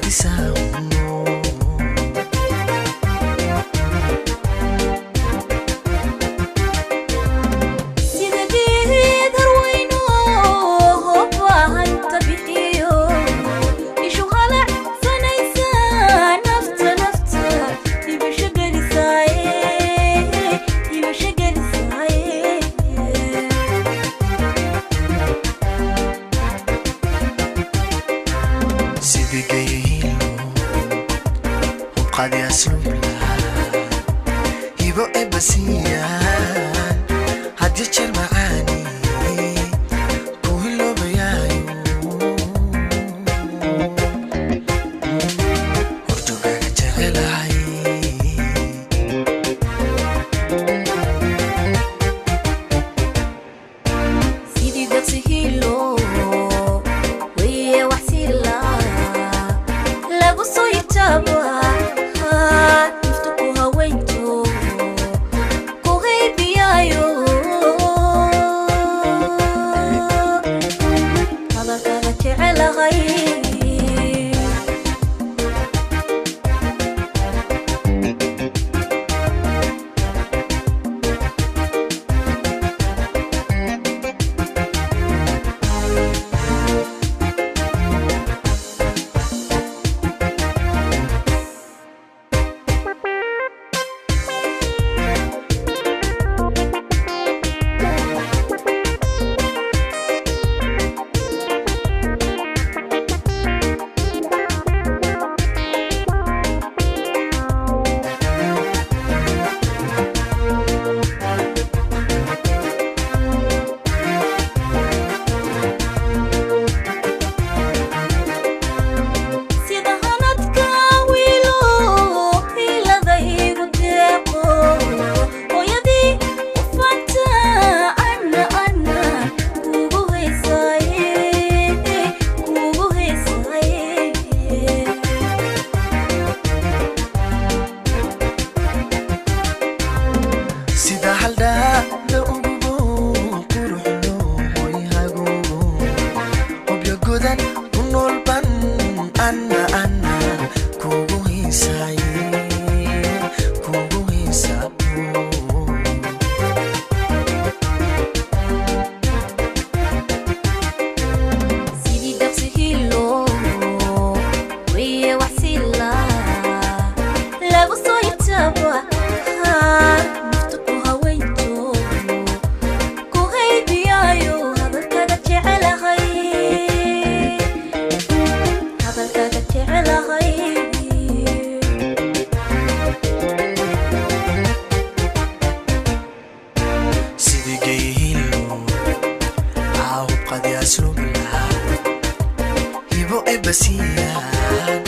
Hadisaa. Sida geed harweyno hobbahanta bixiyo, ishu halacsanaysa, nafta nafta hibasho gelisaaye, hibasho gelisaaye. Sidii gayihilo hubqadi asluubla, hibo ebasiyaan, hadya jeer macaani ku hiloobayaayo, hordogaaga jecelahay. Sidii daqsi hilo weye, waxsila lagu soo itaaba, nafta ku haweynto, ku haybiyaayo, hadalkaaga jecelahay. Sida hanadka wiilo hiladaygu deeqo, hooyadii ufanta, ana ana kugu heesaaye, kugu heesaaye. Sida haldhaa la ugubo, quruxlo hoyhagogo, hobyo godan ku noolban, anna anna kugu hiisaaye, kugu hiisaayo. Sidii daqsi hilo weye, waxsila lagu soo itaaba, nafta ku haweynto, ku haybiyaayo, hadalkaaga jecelahay, hadalkaaga jecelahay. Sidii gayihilo caahubqadi asluubla, hibo ebasiyaan.